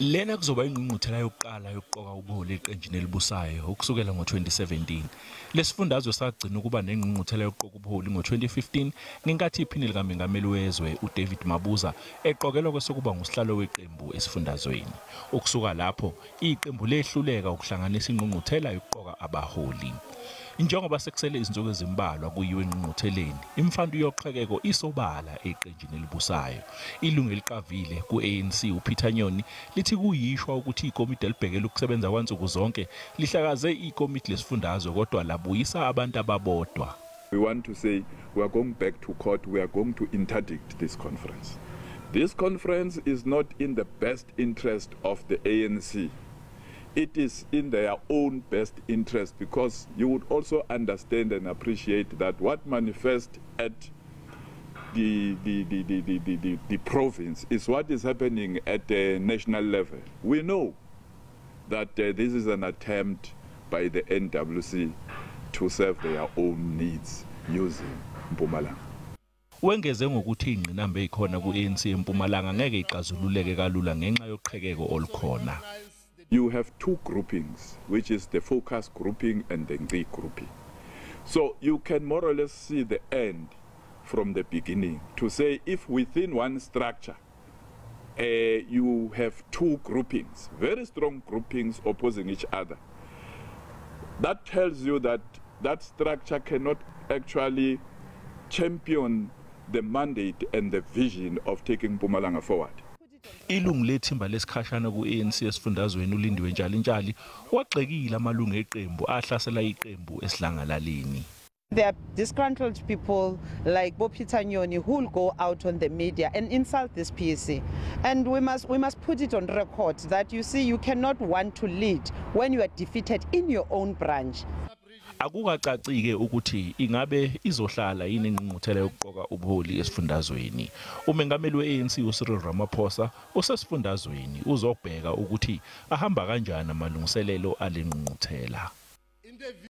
Lena kuzoba ingqungquthela yokuqala yokuqoka ubuholi eqenjini elibusayo ukusukela ngo-2017. Lesifundazwe sagcina ukuba nengqungquthela yokuqoka ubuholi ngo-2015 ngenkathi iphini likamengameli wezwe uDavid Mabuza eqokelwa kwesokuba ngusihlalo weqembu esifundazweni. Ukusuka lapho iqembu lehluleka ukuhlanganisa ingqungquthela yokuqoka abaholi. Njengoba sekusele izinsuku ezimbalwa kuyiwe engqungqutheleni, imfantu yoqhekeko isobala eqenjini elibusayo. Ilungu eliqavile ku-ANC uPeter Nyoni lithi kuyishwa ukuthi ikomidi elibhekele ukusebenza kwansuku zonke lihlakaze ikomidi lesifundazwe kodwa labuyisa abantu ababodwa. We want to say we are going back to court, we are going to interdict this conference. This conference is not in the best interest of the ANC. It is in their own best interest, because you would also understand and appreciate that what manifests at the province is what is happening at the national level. We know that this is an attempt by the NWC to serve their own needs using Mpumalanga. Wengeze ngokuthi ingqinamba ezikhona ku-ANC eMpumalanga ngeke ixazululeke kalula ngenxa yoqhekeko olukhona. You have two groupings, which is the focus grouping and the Ngci grouping. So you can more or less see the end from the beginning, to say if within one structure you have two groupings, very strong groupings opposing each other, that tells you that that structure cannot actually champion the mandate and the vision of taking Mpumalanga forward. Ilungu lethimba lesikhashana ku-ANC esifundazweni uLindiwe Ntshali wagxekile amalungu eqembu ahlasela iqembu esidlangalaleni. There are disgruntled people like Bo Peter Nyoni who will go out on the media and insult this PEC. And we must put it on record that, you see, you cannot want to lead when you are defeated in your own branch. Akukacaci-ke ukuthi ingabe izohlala yini ingqungquthela yokuqoka ubuholi esifundazweni. Umengameli we-ANC uCyril Ramaphosa usesifundazweni uzobheka ukuthi ahamba kanjani amalungiselelo ale ngqungquthela.